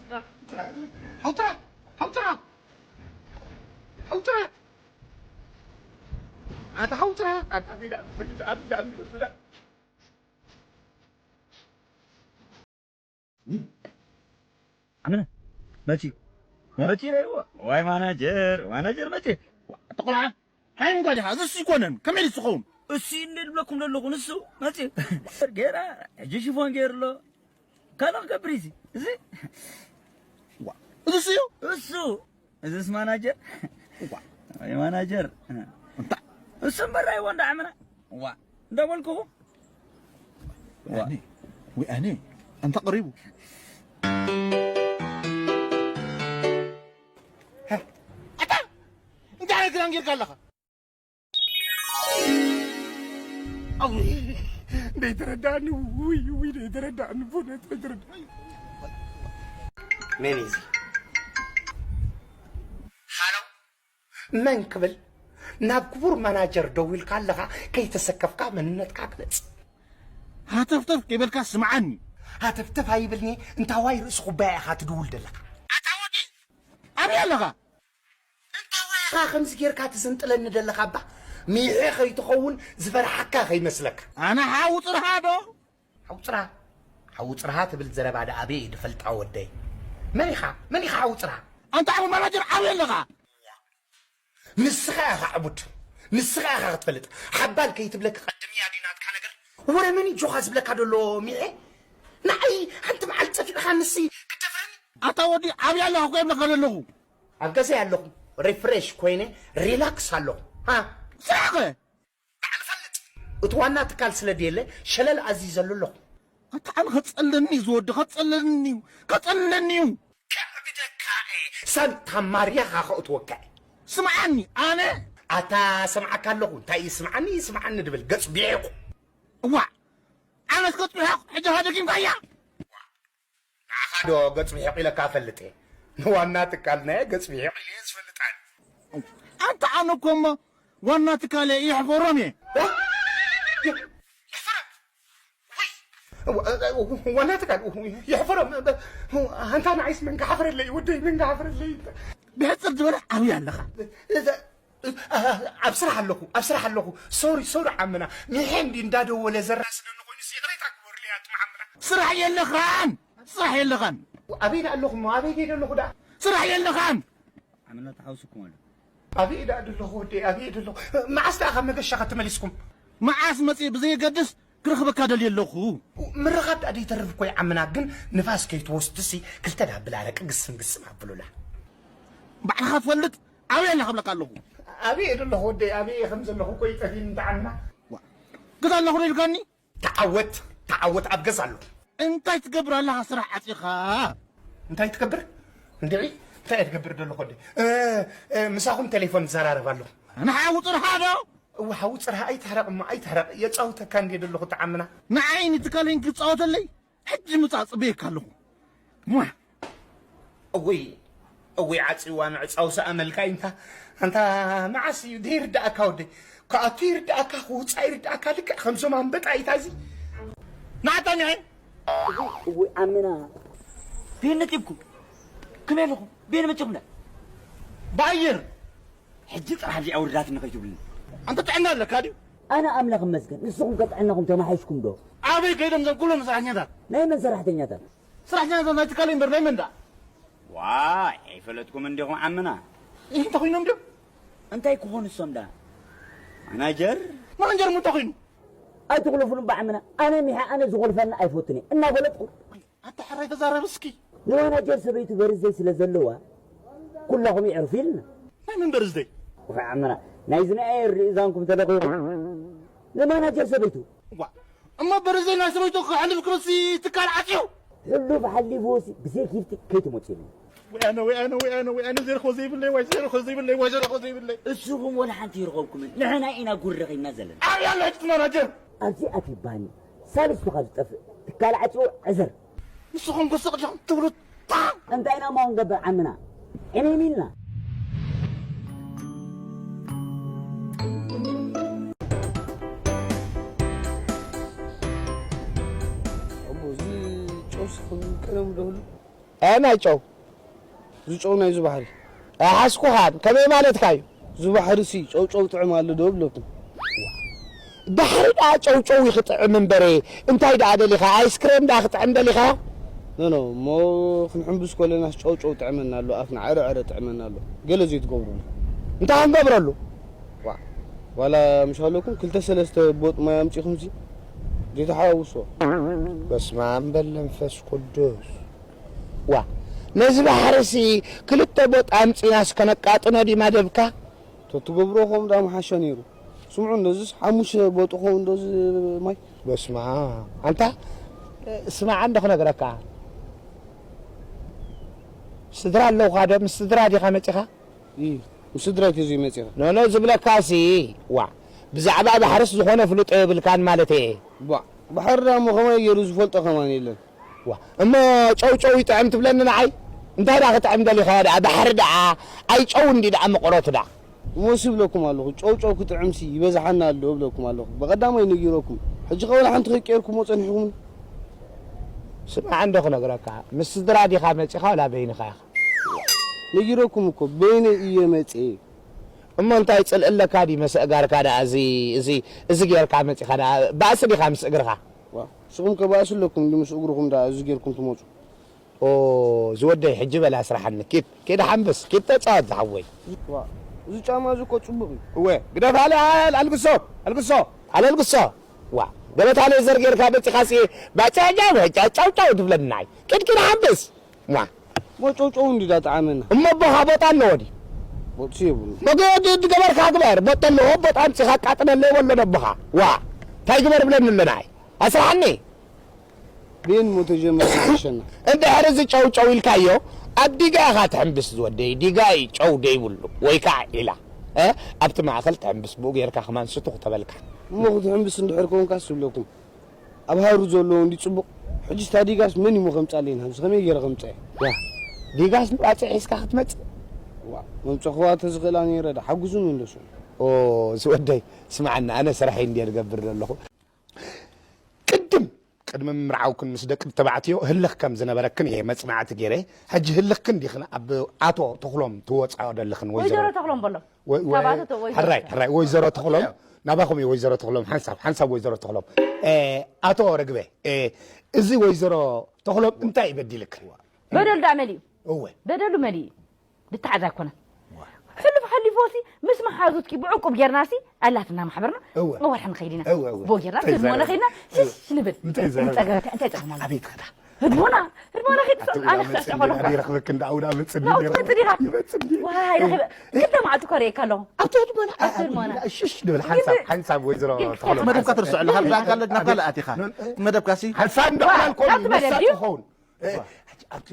ሓውፅራ! ሓውፅራ! ሓውፅራ! ኣታ ሓውፅራ! ኣታ ቢዳ! ቢዳ! ቢዳ! ኣነ መፂ መፂ ነይዎ። ዋይ ማናጀር፣ ማናጀር መፂ። ጥቁራ ሓይ እንኳ ዲኻ፣ እዚ እሱ ይኮነን። ከመይ ኢሉ ዝኸውን? እሱ እዩ እንደ ዝብለኩም ዘለኹ፣ ንሱ መፂ። ገይራ፣ ሕጂ ሽፎን ገይሩ ኣሎ። ካልእ ክገብር እዩ እዚ። እዚ ዋ፣ እዚ እሱ እዩ? እሱ። እዚስ ማናጀር? ዋ፣ ወይ ማናጀር። እንታ እሱ እምበር ኣይዎ እንዳ ዓመና። ዋ፣ እንዳበልኩኹ። ዋ። ኣነ፣ ወይ ኣነ፣ ኣንታ ቀሪቡ። ሃ፣ ኣታ፣ እንታይ ዓይነት ክዳን ጌርካ ኣለኻ? ኣውይ፣ ዘይተረዳእኒ፣ ውይ፣ ውይ፣ ዘይተረዳእኒ፣ ብእውነት ዘይተረዳእኒ። መን እዩ እዚ? ሃሎ፣ መን ክብል? ናብ ክቡር ማናጀር ደዊልካ ኣለኻ፣ ከይተሰከፍካ መንነትካ ግለጽ። ሃተፍተፍ ከይበልካ ስምዓኒ። ሃተፍተፍ ኣይብልኒ፣ እንታዋይ ርእሲ ኩባያ ኢኻ ትድውል ዘለኻ? ኣታ ወዲ፣ ኣበይ ኣለኻ? እንታዋይ ኢኻ ከምዚ ጌርካ ትዝንጥለኒ ዘለኻ እባ? ሚሐ ከይትኸውን ዝፈርሓካ ከይመስለካ። ኣነ ሓው ጽርሃ ዶ? ሓው ጽርሃ፣ ሓው ጽርሃ ትብል ዘረባ ደኣ ኣበይ እየ ዝፈልጣ ወደይ? መን ኢኻ? መን ኢኻ ሓው ጽርሃ? ኣንታ ሓው ማናጀር ኣበይ ኣለኻ? ንስኻ ኢኻ ዕቡድ፣ ንስኻ ኢኻ ክትፈልጥ። ሓባል ከይትብለካ ቀድም እያ ድዩ ናትካ ነገር? ወረ መን እዩ ጆኻ ዝብለካ ዘሎ ሚሐ? ንዓይ ሓንቲ መዓልቲ ጸፊዕካ ንሲ ክትደፍረኒ? ኣታ ወዲ ዓብይ ኣለኻ እኮ ይብለካ ዘለኹ። ኣብ ገዛይ ኣለኹ፣ ሪፍሬሽ ኮይነ ሪላክስ ኣለኹ። ሃ? ስራሕኸ? ባዕሊ ፈልጥ። እቲ ዋና ትካል ስለ ድየለ ሸለል ኣዚዘሉ ኣለኹ። ኣታ ኣነ ከጸለኒ እዩ ዝወዲ፣ ከጸለኒ እዩ፣ ከጸለኒ እዩ። ከዕብደካ እየ፣ ሳንታ ማርያኻ ከእትወካ እየ። ስምዓኒ፣ ኣነ ኣታ ሰምዓካ ኣለኹ፣ እንታይ እዩ ስምዓኒ፣ ስምዓኒ ድብል፣ ገጽ ቢዒቑ። እዋእ፣ ኣነስ ገጽ ቢዒቑ፣ ሕጂ ሃደጊምካያ። ንዓኻ ዶ ገጽ ቢሒቕ ኢለካ እፈልጥ እየ? ንዋና ትካልናየ ገጽ ቢሒቕ ኢለ እየ ዝፈልጥ ኣነ። ኣንታ ኣነ እኮ እሞ ዋና ትካለ የሕፈሮም እየ። እ? የ-፣ የሕፈሮም? ውይ፣ ዋ-፣ ዋና ትካል የሕፈሮም? ኣንታ ንዓይስ መን ክሓፍረለይ ወደይ፣ መን ክሓፍረለይ? ብሕጽር ዝበለ ዓብይ ኣለኻ። እዛ ኣብ ስራሕ ኣለኹ፣ ኣብ ስራሕ ኣለኹ። ሶሪ፣ ሶሪ ዓምና። ሚሐ እንዲ እንዳደወለ ዘራስነኒ ኮይኑስ ይቕሬታ ግበሩለይ ኣቱም ዓምና። ስራሕ የለኻን፣ ስራሕ የለኻን። ኣበይ ደኣ ኣለኹ እሞ? ኣበይ ከይደ ኣለኹ ደኣ? ስራሕ የለኻን። ዓምና ተሓውስኩም ኣሎ። ኣበይ ደኣ ደለኹ ወደይ፣ ኣበይ ደለኹ? መዓስ ደኣ ካብ መገሻ ከተመሊስኩም? መዓስ መጺእ ብዘየገድስ ክረኽበካ ደልየ ኣለኹ። ምርኻብ ደኣ ደይተርፍ እኮ ይዓምና፣ ግን ንፋስ ከይትወስድሲ ክልተ ደኣ ብላ ኣረቂ ግስም ግስም ኣብሉላ። ባዕልኻ ትፈልጥ ኣበይ ኣላ ክብለካ ኣለኹ። ኣበይ እየ ዘለኹ ወደይ፣ ኣበይ እየ ከም ዘለኹ እኮ ይጠፍእኒ እንተ ዓምና። ዋ፣ ገዛ ኣለኹ ዶ ኢልካኒ? ተዓወት፣ ተዓወት ኣብ ገዛ ኣለኹ። እንታይ ትገብር ኣለኻ ስራሕ ዓጺኻ? እንታይ ትገብር? እንድዒ፣ እንታይ እየ ትገብር ዘለኹ ወደይ? እ፣ እ፣ ምሳኹም ቴሌፎን እዘራረብ ኣለኹ። ንሓዊ ጽርሃ ዶ? እወ፣ ሓዊ ጽርሃ ኣይትሕረቕ እሞ፣ ኣይትሕረቕ። የጻውተካ እንድየ ዘለኹ ተዓምና። ንዓይ ንትካለይን ክጻወተለይ? ሕጂ ምጻእ ጽበየካ ኣለኹ። ሟ! እውይ፣ እውይ፣ ዓጺዋ ምዕጻው ሰኣመልካ ኢንታ። ኣንታ መዓስ እዩ ደይርድኣካ ወደይ? ክኣቱ ይርድኣካ፣ ክውጻእ ይርድኣካ፣ ልክዕ ከምዞም ኣንበጣ ኢታ እዚ። ናዕጣ ሚዐ! እውይ፣ ዓምና። ቤት ነጢብኩም። ከመይ ኣለኹም? ቤት መጺኹም ዳ? ብኣየር። ሕጂ ጥራሕ እዚኣ ውርዳትኒ ከይትብሉኒ። ኣንተ ጥዕና ኣለካ ድዩ? ኣነ ኣምላኽ ይመስገን፣ ንስኹም ከ ጥዕናኹም ተማሒሽኩም ዶ? ኣበይ ከይዶም እዞም ኩሎም ሰራሕተኛታት? ናይ መን ሰራሕተኛታት? ሰራሕተኛታት ናይ ትካለይ እምበር ናይ መን ደኣ? ዋይ፣ ኣይፈለጥኩምን ዲኹም ዓምና? ይህ እንተ ኮይኖም ድዮም? እንታይ ክኾኑ እሶም ደኣ? ማናጀር? ማናጀር እሞ እንታይ ኮይኑ? ኣይትኹለፉኒ እባ ዓምና፣ ኣነ ሚሐ ኣነ ዝኾልፈኒ ኣይፈቱን እየ፣ እናፈለጥኩ ኣታ ሕራይ ተዛረብ እስኪ። ንማናጀር ሰበይቱ በርዝደይ ስለ ዘለዋ ኩላኹም የዕርፉ ኢልና። ናይ መን በርዝደይ? ውሕ ዓምና፣ ናይ ዝነኣየ ርኢዛንኩም ተለኺኹም። ንማናጀር ሰበይቱ። እዋ፣ እሞ በርዝደይ ናይ ሰበይቱ ክሕልፍ ክብልሲ ትካል ዓጽዩ? ሕሉፍ ሓሊፍዎሲ ብዘይ ጊፍቲ ከይትመጽኡኒ። ወያነ፣ ወያነ፣ ወያነ፣ ወያነ፣ ዘርኾ ዘይብለይ፣ ዋይ፣ ዘርኾ ዘይብለይ፣ ዋይ፣ ዘርኾ ዘይብለይ። እስኹም ወላ ሓንቲ ይርኸብኩምን። ንሕና ኢና ጉድ ረኺብና ዘለና። ኣበይ ኣሎ ሕጂ እቲ ማናጀር? ኣብዚ ኣትባኒ። ሳልስቱኻ ዝጠፍእ ትካል ዓጽዩ ዕዘር። ንስኹም ክስቕ ዲኹም ትብሉ? ታ! እንታይ ኢና እሞ ክንገብር ዓምና? ዕሚም ኢልና። ኣቦ፣ እዚ ጨውሲ ከም ቀደሙ ዶ ህሉ? ኣይ ናይ ጨው። እዚ ጨው ናይዚ ባሕሪ። ኣይሓስኩኻን። ከመይ ማለትካ እዩ? እዚ ባሕሪ ሲ ጨው ጨው ጥዕም ኣሎ ዶ ብለኩም? ባሕሪ ደኣ ጨው ጨው እዩ ክጥዕም እምበረ፣ እንታይ ደኣ ደሊኻ? ኣይስክሬም ደኣ ክጥዕም ደሊኻ? ኖ፣ ኖ፣ እሞ ክንሕምብስ ከለናስ ጨው ጨው ጥዕመና ኣሎ፣ ኣፍና ዕረ ዕረ ጥዕመና ኣሎ። ገለ ዘይትገብሩሉ። እንታይ ክንገብረሉ? ዋ፣ ዋላ ምሽ ኣለኩም ክልተ ሰለስተ ቦጥ ማይ ኣምጺኹምሲ ዘይተሓዋውስዎ። በስመ ኣብ በል መንፈስ ቅዱስ። ዋ፣ ነዚ ባሕርሲ ክልተ ቦጥ ኣምጺናስ ከነቃጥኖ ዲማ ደብካ? ተትገብሮ ከምኡ ዳ ምሓሸ ነይሩ። ስምዑ፣ እንደዚስ ሓሙሽተ ቦጥ ኾው እንደዚ ማይ። በስመ ኣብ። ኣንታ፣ ስማዕ እንዶ ክነግረካ። ስድራ ኣለውኻ ዶ? ምስ ስድራ ዲኻ መጺኻ? እ፣ ምስ ስድራይ ተዘይመጺኻ። ኖ፣ ኖ፣ ዝብለካሲ፣ ዋ፣ ብዛዕባ ባሕርስ ዝኾነ ፍሉጦ የብልካን ማለተይ እየ። ባ-፣ ባሕሪ ዳሞ ከመይ ገይሩ ዝፈልጦ ከማን የለን። ዋ፣ እሞ ጨው ጨው ይጥዕም ትብለኒ ንዓይ? እንታይ ደኣ ክጥዕም ደሊኻ ደኣ? ባሕሪ ደኣ ኣይ ጨው እንዲ ደኣ መቐረቱ ደኣ? እሞ ሲ እብለኩም ኣለኹ፣ ጨው ጨው ክጥዕምሲ ይበዝሓና ኣሎ እብለኩም ኣለኹ። ብቐዳማይ ነጊረኩም። ሕጂ ከ ወላ ሓንቲ ከይቀየርኩሞ ጸኒሕኩምኒ። ስማዕ እንዶ ክነግረካ፣ ምስ ስድራ ዲኻ መጺኻ ወላ በይንኻ ኢኻ? ነጊረኩም እኮ፣ በይነይ እየ መጺኤ። እሞ እንታይ ጽልኢ ኣለካ ድዩ መሰእጋርካ ደኣ እዚ፣ እዚ፣ እዚ ጌርካ መጺኻ ደኣ ባእሲ ዲኻ ምስ እግርኻ? ዋ፣ ንስኹም ከ ባእሲ ኣለኩም ድዩ ምስ እግርኹም ደኣ እዚ ጌርኩም ትመጹ? ኦ፣ ዝወደይ ሕጂ በል ኣስርሓኒ። ኪድ፣ ኪድ ሓምብስ፣ ኪድ ተጻወት ዝሓወይ። ዋ፣ እዚ ጫማ እዚ እኮ ጽቡቕ እዩ። እወ፣ ግደፍ ኣለ፣ ኣለ፣ ኣልግሶ፣ ኣልግሶ። ኣለ ኣልግሶ። ዋ፣ ገበታ ሌዘር ጌርካ መጺኻሲ፣ ባጫጫ፣ ባጫ፣ ጫው፣ ጫው ትብለኒ ንዓይ። ኪድ፣ ኪድ ሓምብስ። ዋ። እሞ ጨው ጨው እንዲ ዳ ጣዕመና። እሞ ኣቦኻ ቦጥ ኣለዎ ድዩ? ቦጥሲ የብሉ። እሞ ገ-፣ ድ-፣ ድገበርካ ግበር። ቦጥ ኣለዎ፣ ቦጥ ኣምጺኻ ኣቃጥለለይ በሎ ነቦኻ። ዋ። እንታይ ግበር ብለኒ ኣሎ ንዓይ? ኣስርሓኒ። ቤን ሞ ተጀመረ ይሸና። እንድሕር እዚ ጨው ጨው ኢልካዮ፣ ኣብ ዲጋ ኢኻ ትሕምብስ ዝወደይ፣ ዲጋ እዩ ጨው ደይብሉ፣ ወይ ከዓ ዒላ። እ? ኣብቲ ማእኸል ትሕምብስ፣ ብኡ ጌርካ ከማን ስቱኽ ተበልካ። እሞ ክትሕምብስ እንድሕር ኮንካ ስብለኩም። ኣብ ሃሩ ዘለዎ እንዲ ጽቡቕ። ሕጂ ስታ ዲጋስ መን እዩ ሞ ከምጻለይ? ናብዚ ከመይ ገይረ ከምጻ እየ? ያ፣ ዲጋስ ንባጽዕ ሒዝካ ክትመጽእ? ዋ፣ መምጸኽዋ ተዝኽእላ ነይረ ዳ ሓጉዙኒ እንደሱ። ኦ፣ ዝወደይ፣ ስምዓኒ፣ ኣነ ስራሐይ እንድየ ዝገብር ዘለኹ። ቅድም ቅድሚ ምምርዓውክን ምስ ደቂ ተባዕትዮ ህልኽ ከም ዝነበረክን እየ መጽናዕቲ ገይረ። ሕጂ ህልኽክን ዲኽን ኣብ ኣቶ ተኽሎም ትወጻኦ ደለኽን ወይዘሮ? ወይዘሮ ተኽሎም በሎ። ወይ-፣ ወይ-፣ ካብ ኣቶ ተ-፣ ወይዘሮ ሕራይ፣ ተኽሎም። ሕራይ፣ ወይዘሮ ተኽሎም፣ ናባኹም እየ ወይዘሮ ተኽሎም፣ ሓንሳብ፣ ሓንሳብ ወይዘሮ ተኽሎም። እ፣ ኣቶ ረግበ፣ እ፣ እዚ ወይዘሮ ተኽሎም እንታይ እዩ በዲልክን? በደሉ ደኣ መሊኡ። እወ። በደሉ መሊኡ። ብታዕዛ ኣይኮነን። ሕሉፍ ሓሊፎሲ ምስ መሓዙትኪ ብዕቁብ ጌርናሲ ኣላትና ማሕበርና እወ። ንወርሒ ንኸይድ ኢና። እወ፣ እወ። ብኡ ጌርና እንታይ ህድሞና ዛረብ? ከይድና ሽሽ ንብል። እንታይ ዛረብ? ንጸገበካ እንታይ ጸገም ኣሎ? ኣቤት ከዳ። ህድሞና፣ ህድሞና ከይድ ኣቲ ውዳ ክሳዕ መጽእ ሸኾለኹ። እንዲ ረኽበክ እንዳ ውዳ መጽእ እንዲ ናውቲ ረኽበክ። መጽእ ዲኻ? ይመጽእ እንዲ? ዋይ፣ ረኺበ። ክልተ መዓልቲ ኮሪኤካ ኣለኹ። ኣብቲ ህድሞና፣ ኣብቲ ህድሞና። ሽሽ ንብል ሓንሳብ፣ ግን ሓንሳብ ወይዘሮ ግን ተኽሎም። መደብካ ትርስዑ ኣለኻ። ብዛዕባ ካልእ፣ ናብ ካልእ ኣቲኻ። መደብካሲ? ሓንሳብ እንዳበላልኮ ካብቲ መደብ መሳጥ ድዩ? ትኸውን። እ፣ ሕጂ ኣብቲ፣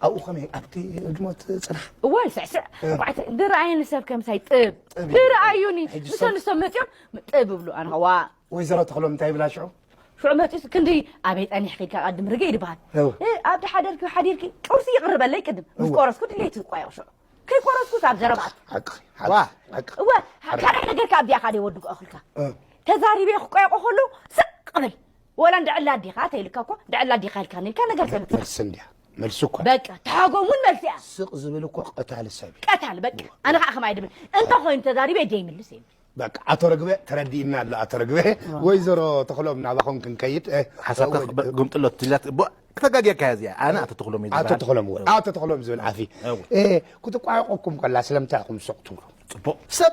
ኣብኡ ከመይ፣ ኣብቲ ህድሞት ጽናሕ? እዋይ፣ ስዕስዕ። እ። ኳዕቲ፣ ድረኣየኒ ሰብ ከምሳይ ጥብ። ጥብ። ድረኣዩኒ። ሕጂ ምሰ ሰብ ንሶም መጺኦም ጥብ ይብሉ። ኣነ ኸዋ። ወይዘሮ ተኽሎም እንታይ ይብላ ሽዑ? ሽዑ መጺኡስ ክንዲ ኣበይ ጸኒሕኪ ኢልካ ቀድም ርግእ ይድበሃል። እው። እ፣ ኣብቲ ሓደርኪ ሓዲርኪ ቁርሲ ይቕርበለይ ቅድም። ምስ እው። ቆረስኩ ድሌት ይቋየቕ ሽዑ። ከይቆረስኩስ ኣብ ዘረባ ኣቱ። ሓቂ፣ ሓቂ፣ ዋ። ሓቂ። እወ፣ ሓቂ። ካልእ ነገር ካብ ዲኣ ካደ ወዲ ክእኽልካ። እ። ተዛሪበ ክቋየቆ ከሎ ስቕ ብል። ወላ እንድዕላ ኣዲኻ ተይልካ እኮ፣ እንድዕላ ኣዲኻ ኢልካኒ ኢልካ ነገር ተምጽእ። መልሲ እንድያ። መልሲ እኮ። በቃ፣ ተሃጎም እውን መልሲ እያ። ስቕ ዝብል እኮ ቀታሊ ሰብ እዩ። ቀታሊ፣ በቃ። ኣነ ኸዓ ከማይ ድብል። እንተ ኾይኑ ተዛሪበ ደይምልስ እዩ። በቃ፣ ኣቶ ረግበ ተረዲእና ኣሎ፣ ኣቶ ረግበ። ወይዘሮ ተኽሎም ናባኹም ክንከይድ፣ እ፣ ሓሳብካ ወ-፣ ብ-፣ ግምጥሎ ትላት፣ ብ-፣ ክተጋግየካ እያ እዚኣ። ኣነ ኣቶ ተኽሎም እየ ኣቶ ዝበሃል። ተኽሎም፣ እወ። ኣቶ ተኽሎም ዝብል ዓፊ። እወ። እ፣ ክትቋየቆኩም ከላ ስለምንታይ ኢኹም ስቕ ትብሉ? ጽቡቕ። ሰብ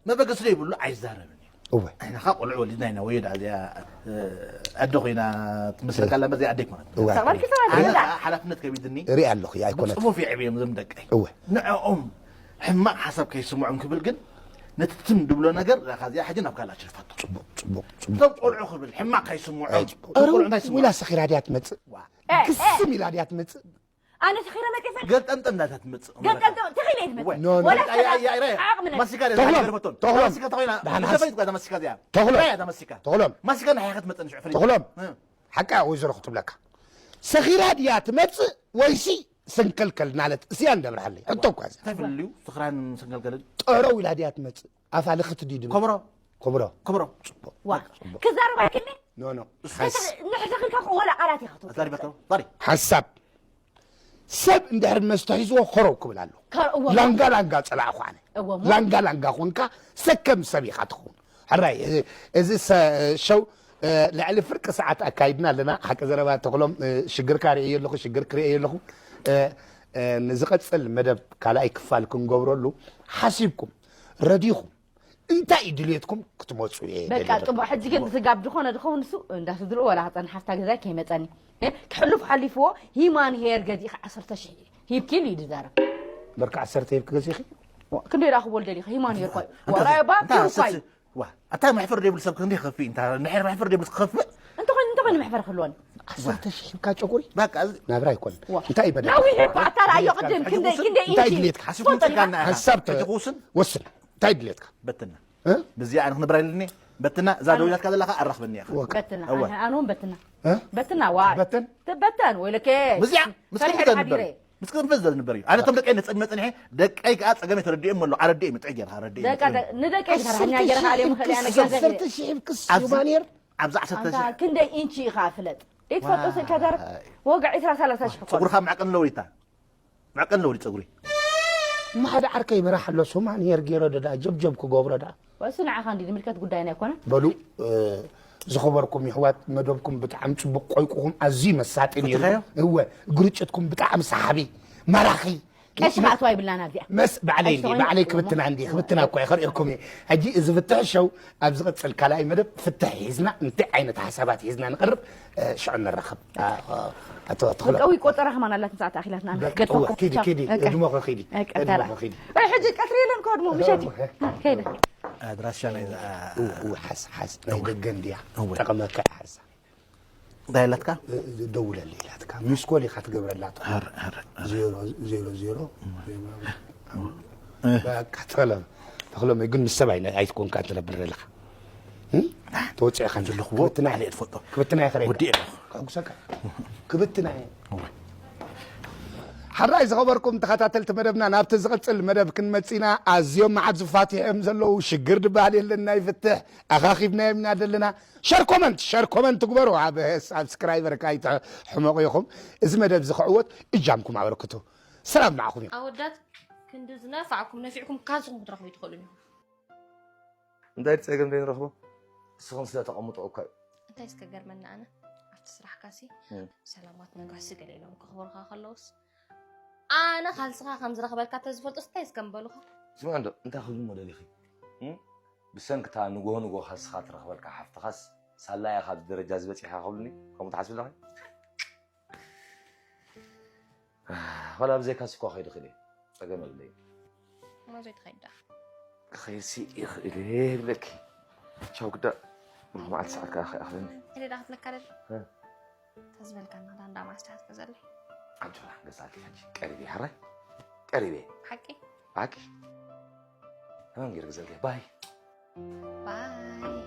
መበገሲ ዘይብሉ ኣይዛረብን እዩ። እወ። ንሕና ኸዓ ቆልዑ ወሊድና ኢና፣ ወዮ ደኣ እዚኣ፣ እ፣ ኣደ ኮይና ትመስለካ ኣላ እምበር፣ እዚኣ ኣደ ኣይኮነትን። እወ። ኣነ ኸዓ ሓላፍነት ከቢድኒ። ርኢ ኣለኹ፣ እየ ኣይኮነትን። ብጽፉፍ የዕብዮም እዞም ደቀይ። እወ። ንዕኦም ሕማቕ ሓሳብ ከይስምዖም ክብል ግን፣ ነቲ ትም ድብሎ ነገር፣ እዛ እዚኣ ሕጂ ናብ ካልእ ኣሽርፋቶ። ጽቡቕ፣ ጽቡቕ፣ ጽቡቕ። እቶም ቆልዑ ክብል ሕማቕ ከይስምዖም። ኣይ፣ ጽቡቕ። እቶም ቆልዑ እንታይ ስምዖም? ኢላ ሰኺራ ድያ ትመጽእ? ዋ። እ፣ እ። ግስም ኢላ ድያ ትመጽእ? ኣነ ሰኺረ መጺአ ሰ- ገልጠምጠም እንዳታ ትመጽእ። ገልጠምጠም፣ ተኺለ እየ ዝመጽእ። ወይ። ኖ፣ ኖ። ወላ በቃ፣ ያ፣ ያ፣ ያ፣ ያ። ዓቕሚ ነበር። ማስቲካ ድያ ተኽሎም፣ ገርበቶን። ተኽሎም። ማስቲካ ተኾይና፣ ንሓን ንሰበይት ሓስ-፣ ጓዳ ማስቲካ እዚኣ። ተኽሎም። እንታይ እያ እታ ማስቲካ? ተኽሎም። ማስቲካ ንሓይ ክትመጽእ ንሽዑ ፍሪጅ። ተኽሎም። እ። ሓቃ ወይዘሮ ክትብለካ። ሰኺራ ድያ ትመጽእ ወይሲ ስንክልክል ማለት እስያ እንደብርሃለይ። ሕቶ እኳ እዚኣ። እንታይ ፍልልዩ? ስኽራን ስንክልክልን? ጠረው ኢላ ድያ ትመጽእ? ኣፋ ልኽት ድዩ ድብል? ኮብሮ። ኮብሮ። ኮብሮ። ጽቡቕ። ዋ። ጽቡቕ። ክዛረብ ኣይክእልን? ኖ፣ ኖ። ንሕሰኽልካ ክኾላ ቃላት ኢኻ ትወስድ። ኣዛሪበቶ። ዛሪ። ሓንሳብ። ሰብ እንድሕር መስተ ሒዝዎ ኸረው ክብል ኣሎ። ከ- እዎ፣ እሞ- ላንጋ ላንጋ ጸላእኹ ኣነ። እዎ፣ እሞ- ላንጋ ላንጋ ኾንካ ሰከም ሰብ ኢኻ ትኸውን። ሕራይ፣ እዚ- እዚ ሰ- ሸው፣ እ፣ ልዕሊ ፍርቂ ሰዓት ኣካይድና ኣለና። ሓቂ ዘረባ ተኽሎም፣ እ፣ ሽግርካ ርእየ ኣለኹ፣ ሽግር ክርእየ ኣለኹ። እ፣ እ፣ ንዝቐጽል መደብ ካልኣይ ክፋል ክንገብረሉ ሓሲብኩም፣ ረዲኹም፣ እንታይ እዩ ድልየትኩም ክትመጹ እየ በቃ ደልየ። ጽቡቅ። ሕጂ ግን ስጋብ ዝኾነ ዝኸውን እሱ እንዳስድርኡ ወላ ክጸንሓ ኣብታ ገዛይ ከይመጸኒ። እ? ክሕልፍ ሓሊፍዎ ሂማን ሄር ገዚእኻ ዓሰርተ ሺሕ ሂብኪ ኢሉ እዩ ዝዛረብ። በርካ ዓሰርተ ሂብኪ ገዚእኺ? ክንደይ ደኣ ክበል ደሊኻ ሂማን ሄር እኳ እዩ። ወራይ ባብ እንታይ ሄር እኳ እዩ። ዋ፣ ኣታ መሕፈር ደብል ሰብ ክንደይ ከፍእ እንታ ንሕር መሕፈር ደብል ክኸፍእ እንተኾይኑ እንተኾይኑ መሕፈር ክህልወኒ። ዓሰርተ ሺሕ ሂብካ ጨጉሪ? በቃ እዚ ናብራ ኣይኮን። ዋ። እንታይ ይበደል? ናዊ ሄር እኳ ኣታ ረኣዮ ቅድም ክንደይ ክንደይ እንታይ ኢንቺ? ድሌትካ? ሓሲብኩም ትፈልጦ ዲኻ? ጽልካና ሓሳብ ተ- ሕጂ ክውስን? ወስን። እንታይ ድሌትካ? በትና። እ? ብዚኣ ኣነ ክነብር ኣይደልን እየ። በትና፣ እዛ ኣነ ደዊላትካ ዘለኻ ኣራኽበኒ ኢኻ። ወካ። በትና፣ እወ። ኣነ- ኣነ እውን በትና። እ? በትና፣ ዋይ። በተን? ትበተን፣ ወይለከ። ብዚኣ፣ ምስ ፈሪሐ ክምዚ ሓዲረ። ዘንበር። ምስ ክምዚ ዘንበር እዩ። ኣነ እቶም ደቀይ ነጸግ መጸንሐ፣ ደቀይ ከኣ ጸገመ ተረዲኦም ኣሎ። ኣረዲኦም ጥዕ ጌርካ፣ ኣረዲኦም ደቃ ጥዕ። ደ- ንደቀይ ሰራሕኛ ጌርካ ኣልዮም ኽእል ኣነ ገንዘብ ዓሰርተ ሺሕ ብክስ ኣብዚ- ዩማንየር? ኣብዚ ዓሰርተ ኣንታ ሺሕ። ክንደይ ኢንቺ ኢኻ ፍለጥ? ይትፈልጦ ስልካ ዛረብ? ዋጋ ዕስራ ሰላሳ ሺሕ እኮ። ጸጉርኻ ማዕቀን ኣለዎ ኢታ። ማዕቀን ኣለዎ ጸጉሪ። እማ ሓደ ዓርከይ በራሕ ኣሎ፣ ሶማን ሄር ገይረ ዶ ደኣ ጀብጀብ ክገብሮ ደኣ? ወእሱ ንዓኻ እንዲ ዝምልከት ጉዳይና ኣይኮነን። በሉ፣ እ፣ ዝኸበርኩም ይሕዋት፣ መደብኩም ብጣዕሚ ጽቡቕ ቆይቁኹም፣ ኣዝዩ መሳጢ ነይሩ። ፈቲኻዮ? እወ፣ ግርጭትኩም ብጣዕሚ ሰሓቢ፣ ማራኺ። ቀሺ ማእተዋ ይብላና እዚኣ። መስ-፣ ባዕለይ እንዲ፣ ኣይሰማዕን ባዕለይ እኮ። ክብትና እንዲ፣ ክብትና እኮ እየ፣ ከርእየኩም እየ። ሕጂ እዚ ፍትሕ ሸው ኣብ ዝቕጽል ካልኣይ መደብ ፍትሕ ሒዝና እንታይ ዓይነት ሓሳባት ሒዝና ንቐርብ፣ እ፣ ሽዑ ንራኸብ። እ፣ እ፣ ኣቶ ተኽለ። ውልቃዊ ቆጠራ ከማን ኣላትን ሰዓት ኣኺላትና በቃ፣ ገድፈኩም። እወ፣ ኪዲ፣ ቻው። ኪዲ፣ በቃ። እድሞኸ ኪዲ፣ በቃ፣ እድሞኸ ቻው። ኪዲ። ወይ ሕጂ ቀትሪ የለን እኮ፣ እድሞ ምሸት እዩ። እወ። ከይደ። ኣድራሻ ናይ እዛ እወ፣ እወ፣ ሓዝ፣ ሓዝ። ናይ እወ። ደገ እንድያ። እወ። ጠቐመካ እያ፣ ሓዛ። እንታይ ኢላትካ? እ፣ ደውለለይ ኢላትካ። ሚስኮል ኢኻ ትገብረላ። ሀር፣ ሀር፣ ሀር። ዜሮ፣ ዜሮ፣ ዜሮ። እ። በቃ፣ ተኽለ፣ ተኽለ፣ ግን ምስ ሰብ ኣይነ-፣ ኣይትኮንካ ትነብር ዘለኻ። እ? ተወፂእኻ እንዲኻ። ዘለኽዎ ክብትና ባዕለ እየ ትፈልጦ። ክብትና እየ ኸረይካ። ወዲኤ ኣለኹ። ከሕጉሰካ። ክብትና እየ። እወ። ሓራይ ዝኸበርኩም ተኸታተልቲ መደብና፣ ናብቲ ዝቕጽል መደብ ክንመጽእ ኢና። ኣዝዮም መዓት ዝፋትሑ እዮም ዘለዉ። ሽግር ድበሃል የለን፣ ናይ ፍትሕ ኣኻኺብናዮም ኢና ዘለና። ሸር ኮመንት፣ ሸር ኮመንት ትግበሩ። ኣብ ሳብስክራይበር ካይተ ሕመቑ ኢኹም። እዚ መደብ እዚ ክዕወት እጃምኩም ኣበርክቱ። ሰላም ንዓኹም እዩ። ኣወዳት ክንዲ ዝነፋዕኩም ነፊዕኩም ካዝኹም ክትረኽቡ ይትኽእሉን ኢኹም። እንታይ ጸገም ደይ ንረኽቦ? ንስኹም ስለ ተቐምጦ እኮ እዩ። እንታይ እስከ ገርመና ኣነ? ኣብቲ ስራሕካሲ እም። ሰላማት ነጋሲ ገለ ኢሎም ክኽብሩኻ ከለውስ፣ ኣነ ካልስኻ ከም ዝረኽበልካ ተዝፈልጡስ እንታይ እስከ ምበሉኻ? ስምዒ እንዶ፣ እንታይ ክብሉ እሞ ደሊኺ? እም? ብሰንክታ ንግሆ ንግሆ ካልስኻ ትረኽበልካ ሓፍትኻስ ሳላ እያ ካብዚ ደረጃ እዚ በጺሓ ክብሉኒ? ከምኡ ትሓስቢ ኣለኺ? ዋላ ብዘይካስ እኳ ከይድ እኽእል እየ። ጸገም የብለይን። እሞ ዘይትኸይድ ደኣ? ክኸይድሲ ይኽእል እየ ይብለኪ። ቻው ግዳ። ብሩኽ መዓልቲ ሰዓት ከኣ ከይኣኽለኒ። ኢለ ደኣ ክትብለካ ደሊ? እ። እንተ ዝበልካና ደኣ እንዳ ማስታት ገዛለይ። ዓብዲ ፈላሕ ገዛልኪ ሕጂ። ቀሪበ እየ፣ ሕራይ? ቀሪበ እየ። ብሓቂ? ብሓቂ? ከመን ገይረ ገዛልኪ? ባይ። ባይ።